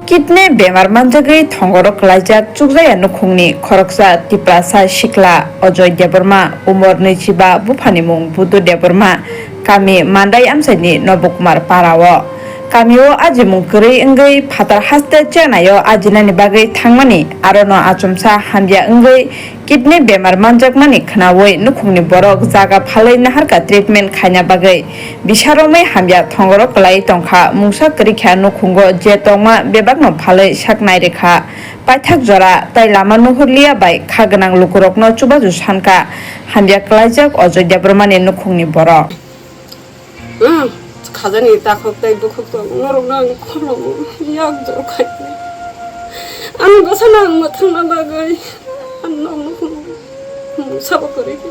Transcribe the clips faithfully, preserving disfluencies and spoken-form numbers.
Kidney bemar manjagwi thongoro kwlaijak Chukjaya nukhungni khoroksa Tiprasa sikla Ajoy Debbarma, umor nwichiba, buphani mung Budu Debbarma, kami Mandai amchaini Nobokumar para-o. Kamio ajimung kwrwi wngwi phatar haste Chennai-o ajinani bagwi thangmani, arono achomsa hamya wngwi kidney bemar manjakmani khwnaui nukhungni borok jaga phalwi naharkha treatment khaina bagwi. Bisa romwi hamya thongoro kwlaiwi tongkha, mungsa kwrwikha nukhungo je tongma bebakno phalwi sak nairwkha. Paithak jora tai lama nuhurliya bai kha gwnang lukurokno chubachu sankha hamya kwlaijak Ajoy Debbarmani nukhungni borok. Hmm, khajani takhuk tei bukhuk tong norokno ang khorang yak jor khai. Ani bwsano ang mwthangna bagwi ang nokno hwnwi sabo kwrwi khe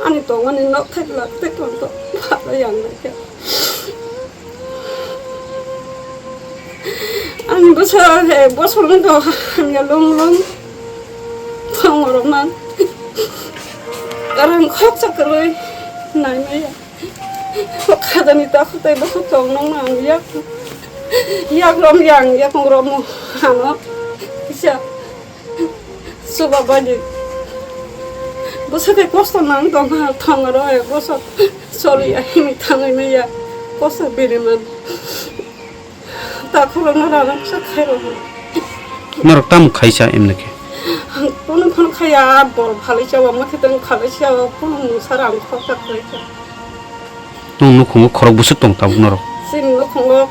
ani tongmani nok thai lak tei tong tong phalwi ang naikhe. Ang bwsa he bosong tong hamya lung lung tong rok man. Rang khoksa kwrwi nai maya. Khajani takhuk tei bukhuk tong nokno ang yak, yak rom yang yakung romu ano kisa suba bani. Bwsa khe kosto nang tongkha thongoro ek bosor soliya himwi thangwi maya kosto bini man. Takhuk rokno rana kisa khairokno. Norok tamo khaisa emne khe? Kunu phano khaya, bol phalwi chao, mwkhwtwng phalwi chao, kunu mungsa rang khoksa khlai chao. Nwng nukhungo khorok bwswk tong tabuk norok? Chini nukhungo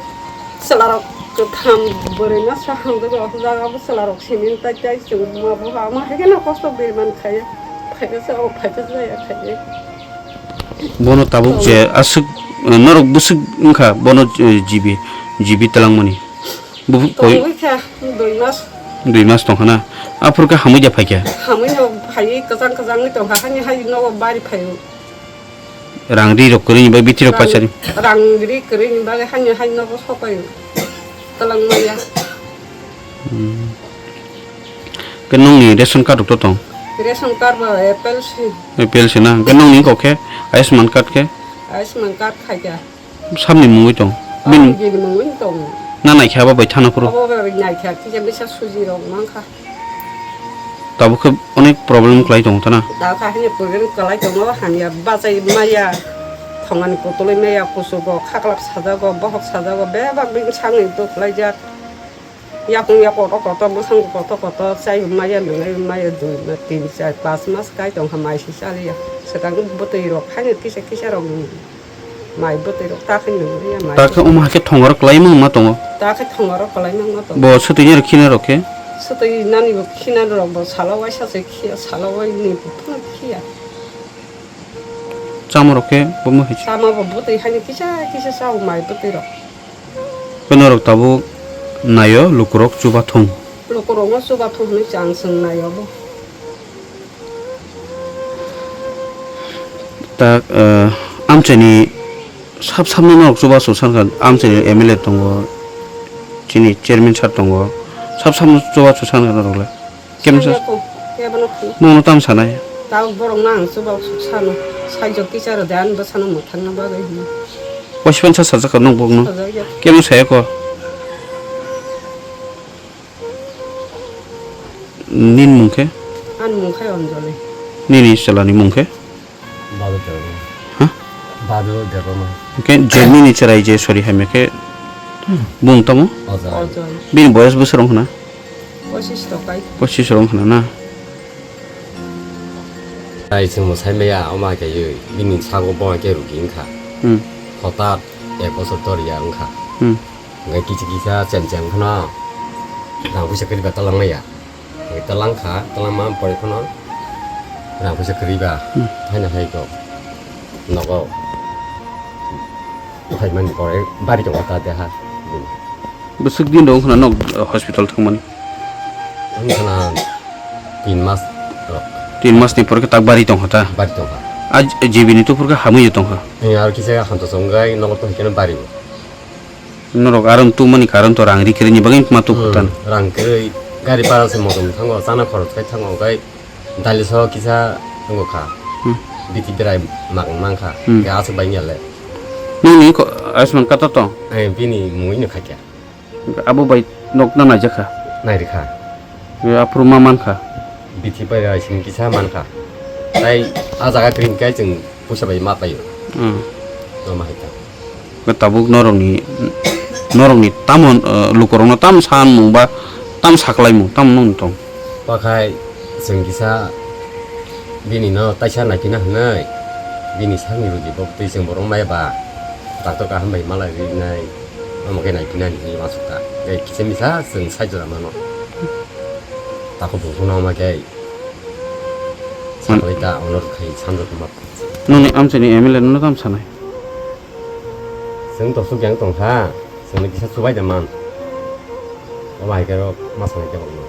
chwlarok kwtham bwrwi masa hamjak o jaga bo chwlarok simi tai tai chwng ma bo ha ma hai kheno kosto bemani khaya. Phaikhe chao, phaikhe chaya khaya. Bono tabuk je aswk, eh, norok bwswk wngkha bono, eh, jibi, jibi twlangmani. Bo koi Tongwi kha dui mas. Dui mas tongkha na? Aphuru khe hamwi de phaikha? Hamwi no phaiwi kwchang kwchangwi tongkha, hani hai nogo bari phaio. Rang ri rok kwrwini bagwi bithi rok Rang, paisari. Rang ri kwrwini bagwi hani hai nogo sopaio. Twlang maya. Hmm. Khe nongni ration card rok to tong? Ration card ba A P L C. A P L C na? Khe nongni kok khe Ayushman card khe? Ayushman card khaikha. Samni mungwi tong? Bini Bini mungwi tong. Na naikha abo bai thana phuru? Abo bai naikha, kisa misa suji rok mankha. Tabuk khe onek problem kwlai tongo tana? Tabuk khe haino problem kwlai tongo, hamya bachai maya, thongani kutulwi maya, kuchugo khaklap sajago, bohok sajago, bebak bini sangwi duk laijak. Yakung ya kotor kotor, bwskango kotor kotor, chai maya, nwngai maya, dui ma, tin, char, pas mas kai tongkha, mai se chaliya. Swkang bwtwi rok, haino kisa kisa rok, mai bwtwi rok, ta khe nwngliya, mai. Ta khe omo hai khe thongor kwlai mangma tongo? Ta khe thongor kwlai mangma tongo. Bo swtwi ni rok khina rok khe? Swtwi nani bo khina rok bo salo waisa se khiya, salo wai ni bo phano khiya. Chama rok khe bo mo hai. Chama bo bwtwi haino kisa kisa chao mai bwtwi rok. Khe norok tabuk naio lukurok chubathung. Lukurokno chubathung hwnwi chang chwng naio bo. Ta, eh, amchaini sab sabno norok chubachu sankha, amchaini M L A tongo, chini chairman sir tongo, sab sabno chubachu sankha norokle. Kemsa. Sanya ko, kebono khe. Bono tam sanai? Tao borok no ang chuba sano, saijo kisa rw de, ani bwsano mwthangna bagwi hwnwi. Waispan sa sajak ka nwng bokno? Sajak ya. Kemno saya ko? Nin mung khe? Ani mung khe Anjali. Nini chwla ni mung khe? Badu Debbarma. Ha? Badu Debbarma. Hwnkhe je nini chwrai je sori hamya khe bung tamo? Ojoy. Ojoy. Bini boyos bwswk rwng khna? Pochis tokai. Pochis rwng khna na? Tai chwngno sai maya, omo hai khe bini sago bo hai khe rugi wngkha. Hmm. Hotat ek bosor tor ya wngkha. Hmm. Hwnkhe kisa kisa chen chen kheno rang puisa kwrwi ba talang maya. Hwnkhe talang kha, talang ma pore kheno rang puisa kwrwi ba. Hmm. Haino hai kok nogo phaimani pore bari tongo ta deha. Bwswk din rok wngkhna nok hospital thangmani? Wngkhna tin mas rok. Tin mas ni pore khe tak bari tongkha ta? Bari tongkha. A G B ni tubur khe hamwi tongkha? Ang aro kisa hamsa songwi nogo tongkhe bari. Norok aro tubumani karon to rang ri kwrwini bagwi ma tubukha ta? Hmm, rang kwrwi, gari bhara se motom thango, chana khorok khai thango, okai daili so kisa wngo kha. Hmm. Biti berai mang, mang kha. Hmm. Khe aswk bai ya le. Nini ko Ayushman card to tong? Eh, bini mungwi no kha kya. Abo bai nokna naijakha. Nairikha. Aphuru ma mankha. Bithi bai bai sing kisa mankha. Tai a jaga kring kai chwng puisa bai ma paio. Hmm. No ma haita. Tabuk norokni, norokni tamo, eh, lukorokno tam sanmung ba tam saklaimung tam nung tong. Pakhai chwng kisa bini no taisa naikina hwnwi bini sakni rudi bo twi chwng borok maya ba doctor kaham bai malai rinai omo khe naikina hinwi uansukha. Tei kisa misa chwng sai jora mano. Tako buphang no ma khe Man- saklai ta ono khai sanjak ma. Noni amchini M L A no tam sanai. Chwng to suk yang tong kha, chwng ni kisa chubai da man. Omo hai khe rok ma sanai khe bokno.